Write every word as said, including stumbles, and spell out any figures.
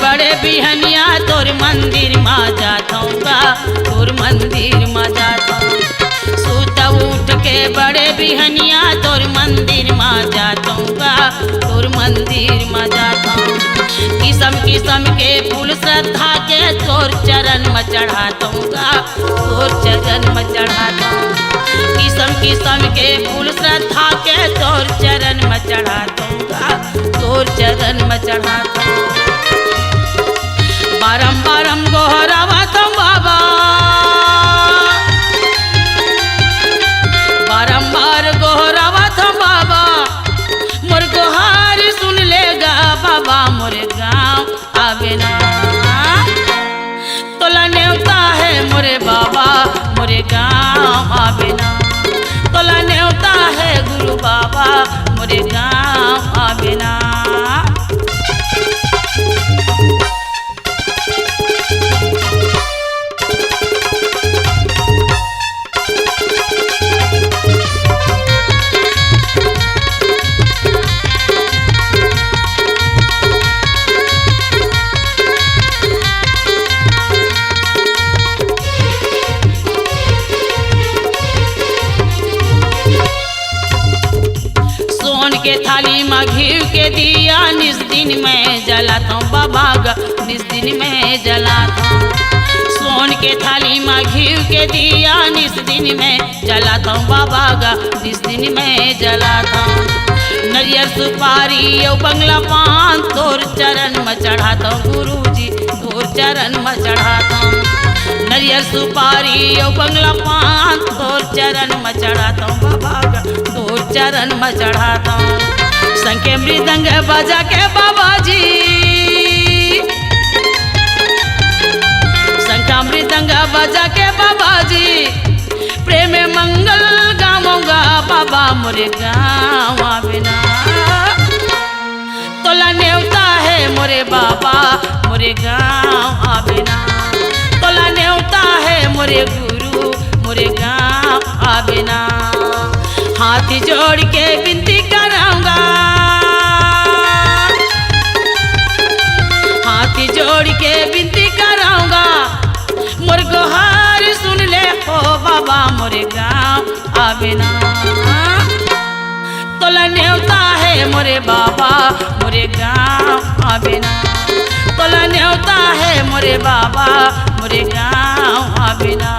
बड़े बिहनिया तोर मंदिर मा जाथंव गा, तोर मंदिर मा जाथंव। सुत उठ के बड़े बिहनिया तोर मंदिर मा जाथंव गा, तोर मंदिर मा जाथंव। किसम किसम के फूल श्रद्धा के तोर चरण मा चढ़ाथंव गा, तोर चरण मा चढ़ाथंव। किसम किसम के फूल श्रद्धा के तोर चरण मा चढ़ाथंव गा, तोर चरण मा चढ़ाथंव। बारंबार हम गोहरावथंव बाबा, बारंबार गोहरावथंव बाबा, मोर गोहार सुन ले गा बाबा, मोर गाँव आबे ना। तोला नेवता हे मोरे बाबा, मोरे गाँव आबे ना। तोला नेवता हे गुरु बाबा, मोरे गाँव आबे ना। सोन के थाली मा घीव के दिया निस दिन मैं जलाथंव बाबा गा, निस दिन मैं जलाथंव। सोन के थाली मा घीव के दिया निस दिन मैं जलाथंव बाबा गा, निस दिन मैं जलाथंव। नरियर सुपारी अउ बंगला पान तोर चरण मा चढ़ाथंव गुरुजी, तोर चरण मा चढ़ाथंव। नरियर सुपारी अउ बंगला पान तोर चरण मा चढ़ाथंव बाबा गा, तोर चरण मा चढ़ाथंव। संग के मृदंग बजा के बाबा जी, संग के मृदंग बजा के बाबा जी, प्रेम मंगल गावंव गा बाबा, मोरे गाँव आबे ना। तोला नेवता हे मोरे बाबा, मोरे गाँव आबे ना। तोला नेवता हे मोरे गुरु, मोरे गाँव आबे ना। हाथ जोड़ के बिनती करंव गा, हाथ जोड़ के बिनती करंव गा, मोर गोहार सुन ले हो बाबा, मोरे गाँव आबे ना। तोला नेवता हे मोरे बाबा, मोरे गाँव आबे ना। तोला नेवता हे मोरे बाबा, मोरे गाँव आबे ना।